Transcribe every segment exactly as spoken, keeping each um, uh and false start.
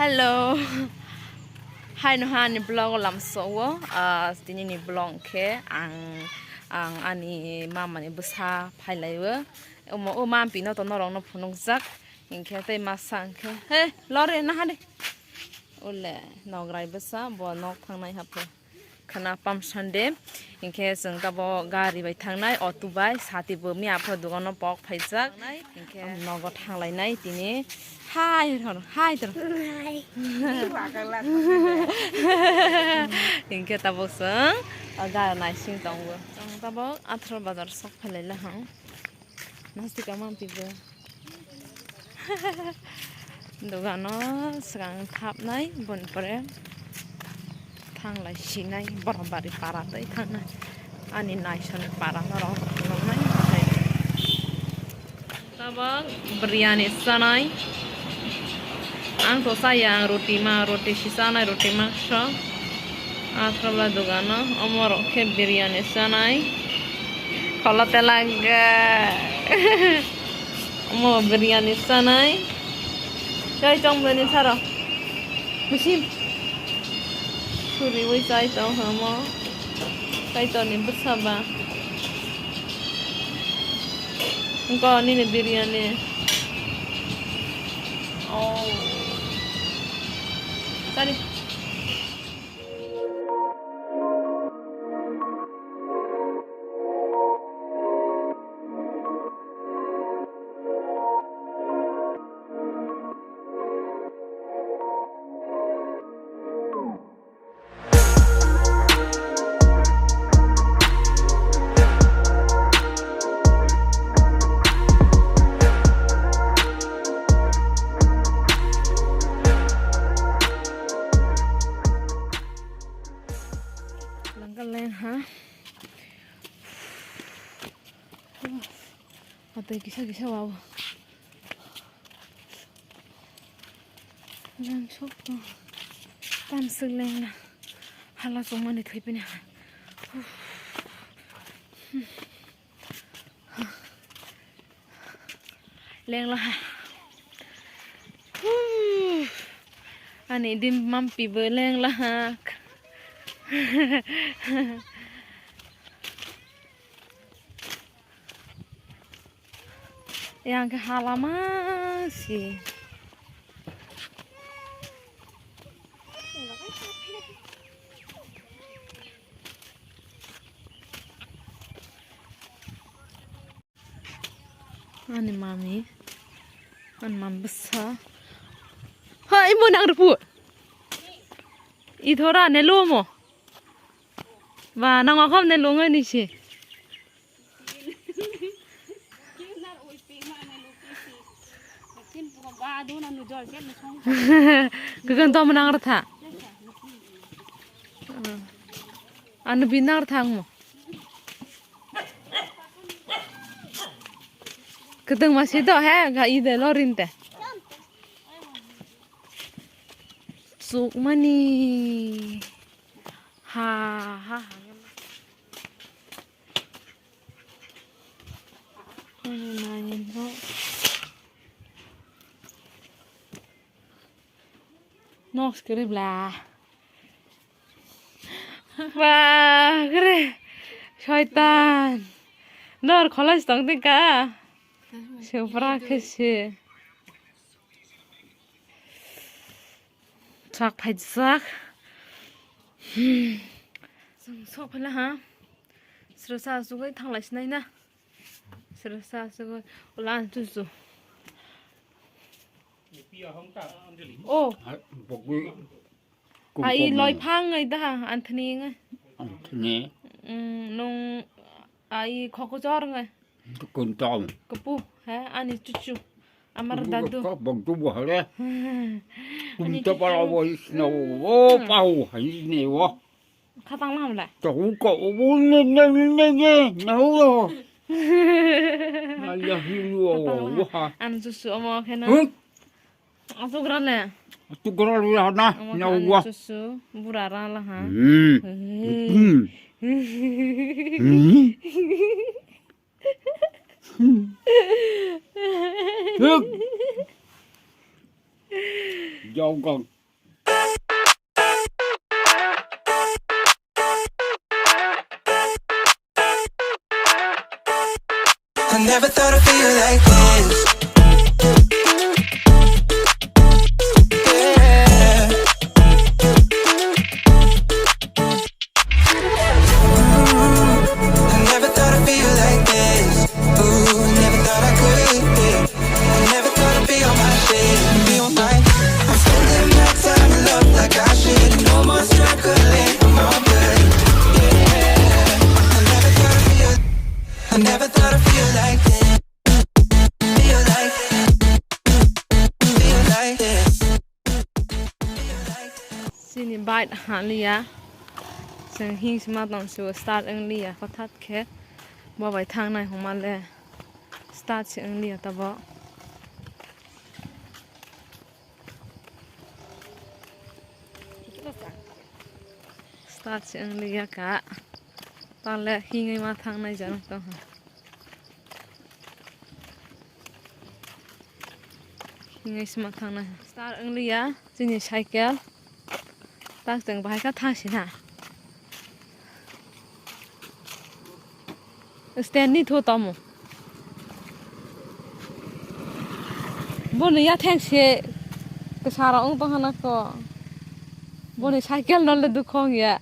Hello. Hai no ha ani vlog o lamso o. Ah, tini ni vlog khe ang, ang ani mama ni bwsa phai lai o. Omo o mampi no to norok no phunuk jak. Hinkhe tei masa hinkhe. He, lore na ha de. Ole, nograi bwsa bo nok thang nai hapho. Khana Palm Sunday. Hinkhe chwng tabok gari bai thangnai, auto bai, sati bo miya phano dogano pok phaijak. Hinkhe nogo thanglainai tini. Hai rw, hai rw. Hai. Hinkhe tabok chwng, ah, gari naising tongo. Chwng tabok Athra bazar sok phailai lahang. Nasika mampi bo. Dogano swkang thapnai, boni pore thanglai sinai, Borobari para tei thangnai. Ani naisani para norok nuknai. Tabok biryani chanai. Ang to chaya, ang roti ma, roti si chanai, roti makso. Athra ba dogano, omo rok khe biryani chanai. Kholo telaga. Omo biryani chanai. Chai tong bini saro. Musim. Suriwi chai tong hamo. Chai tong ni bwsa ba. Engko nini biryani. Oh. Chari. Langka leng ha. Atwi kisa kisa wao. Leng sok to. Tam sik leng na. Hala chongmani thwi pini ha. Lengla ha. Huh. Ani dim mampi bo lengla ha. Yang ke halama si. Ani mami, ani mami bwsa. Ha, imo nang rupu. Ithora ne lomo. Ba, nang akham ne longai ni si. Kwkang tamo nang rwtha. Ano bi nang rwtha wngmo. Kwtwng ma si do he, ga i de lorin te. Chukmani. Ha, ha, ha. Ani nai no. Nok skiri bla. Bagre. Shaitan. Nor kholai tong tingka. Supra khe se. Chak phaijak. Hmm. Chwng sok phaila ha. Srasa asugwi thanglai sinai na. Srasa asugwi. Ulan chuchu. Oh. Bogwi. Ai loi phang ai da anthni ngai. Anthni. Mm, nung ai khokojor ngai. Kuntom. Kapu, he, ani chuchu. Amar dadu. Kok bogdu bo hare. Ani Kunta chuchu. Pala bo isna o, o, pau, isne o. Khatang lang la. Tahu ko, o, ne, ne, ne, ne, ne, ne, o. Naya hilu o, khatang lang. Wa. Ani chuchu omo kheno. Huh? Asugra le. Asugra le na, omo na kheno wa. Ani chuchu, bura ra la ha. Hmm. Hey. Hmm. Hmm. Look. Jokong. I never thought I'd feel like this. Yeah. I never thought I'd feel like this. Ooh, never thought I could, yeah. I never thought I'd be on my shit, be on my. I'm spending my time in love like I should. No more struggling, I'm all good. Yeah. I never thought I'd feel, I never thought I'd feel like this. Feel like, feel like this. Chini bike haliya. Chwng hing sima tong se start wng liya hothat khe bo bai thang nai homa le start se wng liya tabo. Start se wng liya ka. Tale hingwi ma thang nai jang tong ha. Hingai sima thangna star wngliya chini cycle. Tak chwng bahai kha thang sina. Stand ni tho tamo. Boni ya theng se kwsara wng tong hana ko. Boni cycle no le dukhong ya.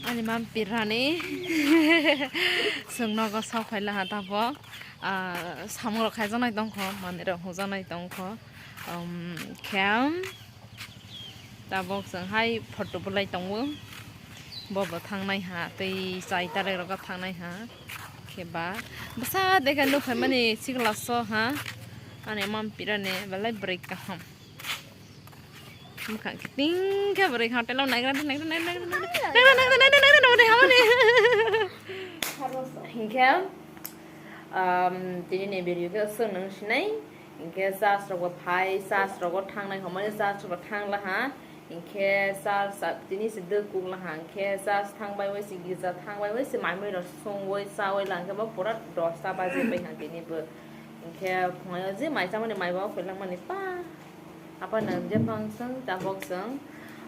Ani mampirani chwng nogo sok phai laha tabok. Ah, samung rok khaijaknai tongkho, manwi rok hujaknai tongkho. Um, khe tabok chwng hai photo bulai tongo. Bobo thangnai ha, tei chai tarai rogo thangnai ha. Khe ba bwsa dekha nuk phaimani sikla so ha. Ani mampirani belai bwrwi kaham. Bwkhak kiting khe bwrwi kha hotel o naigra naigra naigra naigra naigra naigra naigra naigra naigra hamani. Hinkhe, um, tini ni video khe aswk nung sinai. Hinkhe church rok bo phai, church rogo thangnai hwnmani church rogo thang laha. Hinkhe church tini se dwkuk laha. Hinkhe church thang bai bai se girja thang bai bai se mai mui rok sungwi chawi laha. Hinkhe bo pura dosta baji pai ha tini bo. Hinkhe phungo je mai chamani mai bo kwlangmani pa. Apa nang je phang sung tabok sung,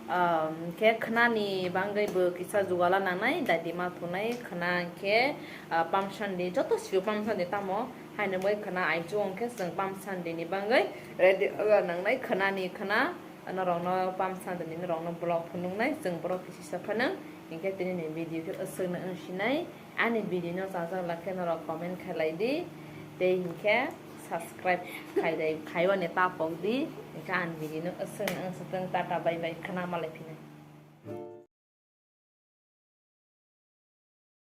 um, khe khnani bangwi bo kisa jugala nangnai, dadi ma thunai khna khe, ah, Palm Sunday, joto sio Palm Sunday tamo, haino bai khna aichu wng khe chwng Palm Sunday ni bangwi ready wngna nangnai, khnani khna norokno Palm Sunday ni norokno vlog phunuknai, chwng borok kisi sa phanang, hinkhe tini ni video khe aswkno wng sinai. Ani video no chajak lak khe norok comment khailai di, tei hinkhe subscribe khailai, khaiwani ta pok di, hinkhe ani video no aswk no wng swtwng, tata bye bye, khna malai phinai.